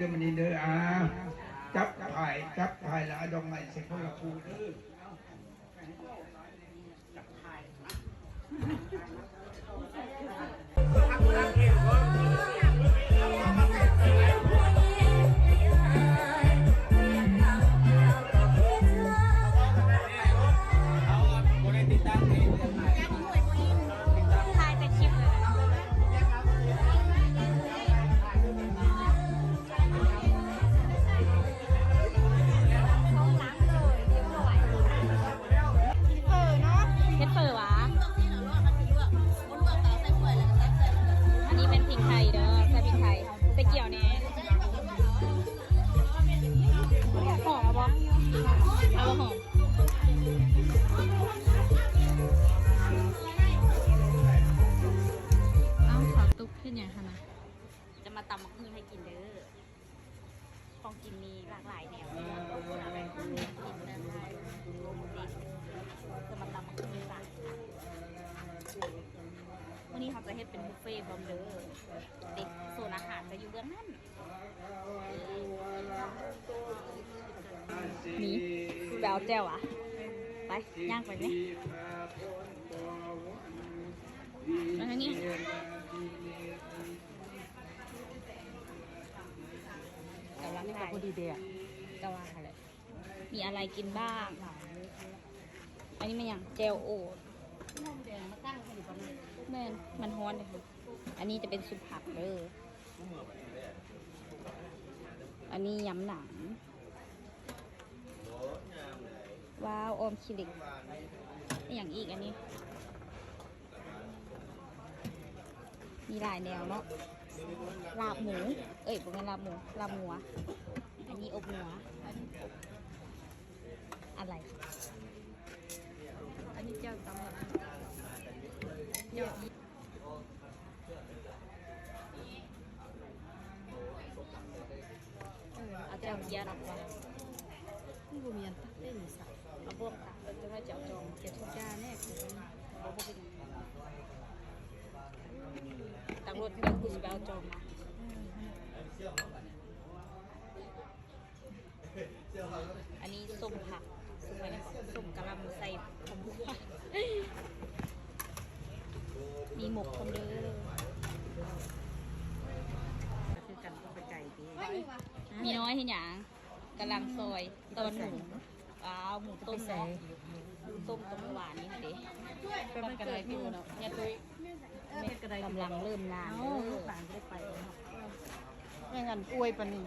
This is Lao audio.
ເດີ ມື້ນີ້ເດີ ອ່າ ຈັບພາຍ ຈັບພາຍ ແລ້ວເອົາດອກໄມ້ໃສ່ຄົນລະຄູ່ເດີ. ເຮັດເຝີຫວາ? ອັນນີ້ແມ່ນພິກໄທເດີ ໃສ່ພິກໄທ ໃສ່ກ່ຽວແດ່. ຫອມເອົາບໍ່? ເອົາບໍ່ຫອມ? ອ້າວ ສາວຕຸກເຮັດຫຍັງຫັ້ນນະ? ຈະມາຕຳໝາກຫຸ່ງໃຫ້ກິນເດີ. ຂອງກິນມີຫຼາກຫຼາຍແນວ ເດີ ເພິ່ນເອົາໄປກິນເດີ ເພິ່ນເອົາໄປກິນເດີ ເພິ່ນເອົາໄປກິນເດີ. ມື້ນີ້ເຮົາຈະເຮັດເປັນບຸບເຟພ້ອມເດີ ເດັກໂຊນອາຫານຈະຢູ່ເບື້ອງນັ້ນ. ນີ້ ແບວແຈ່ວອະ ໄປ ຍ່າງໄປແມະ ມາທາງນີ້. ກຳລັງ ນີ້ກໍພໍດີເດະ ກໍວ່າຫັ້ນແຫຼະ ມີອະໄລກິນບ້າງ? ອັນນີ້ແມ່ນຫຍັງ? ແຈ່ວໂອດ ແມ່ນ ມັນຮ້ອນເດ. ອັນນີ້ຈະເປັນຊຸບຜັກເດີ. ອັນນີ້ຍຳໜັງ. ວ້າວ ອອມຂີ້ເຫຼັກ. ອີ່ຫຍັງອີກອັນນີ້? ມີຫຼາຍແນວເນາະ. ລາບໝູ ເອີຍ ບໍ່ແມ່ນລາບໝູ ລາບງົວ. ອັນນີ້ອົບງົວ. ອະໄລ? ອັນນີ້ແຈ່ວຕຳ ແຈ່ວ ເອີ ເອົາແຈ່ວເຈ້ຍເນາະ ມັນບໍ່ມີອັນຕັກເດ້ນີ້ສະ. ເອົາບ່ວງຕັກ ເອີ ຈັ່ງໃດຈະເອົາຈອງ ເຈັບທຸກຢ່າງແນ່. ບໍ່ ບໍ່ເປັນຫຍັງ ຕັກໂລດ ດຽວກູຊິໄປເອົາຈອງມາ. ອັນນີ້ສົ້ມຜັກ ສົ້ມກະຫຼ່ຳໃສ່ຜັກບົວ ມີໝົກພ້ອມເດີ. ຄືກັນກໍໄປໄກຕິ ມີນ້ອຍເຮັດຫຍັງ? ກຳລັງຊອຍຕອນໝູ. ວ້າວ ໝູຕົ້ມເນາະ ໝູຕົ້ມຕອນມື້ວານນີ້ເດ້. ເປັນວັນເກີດເນາະ ຍາຕຸ້ຍ ກຳລັງເລີ່ມງານເດີ ລູກຫຼານຈະໄດ້ໄປເນາະ. ແມ່ງອັນອວຍປານນີ້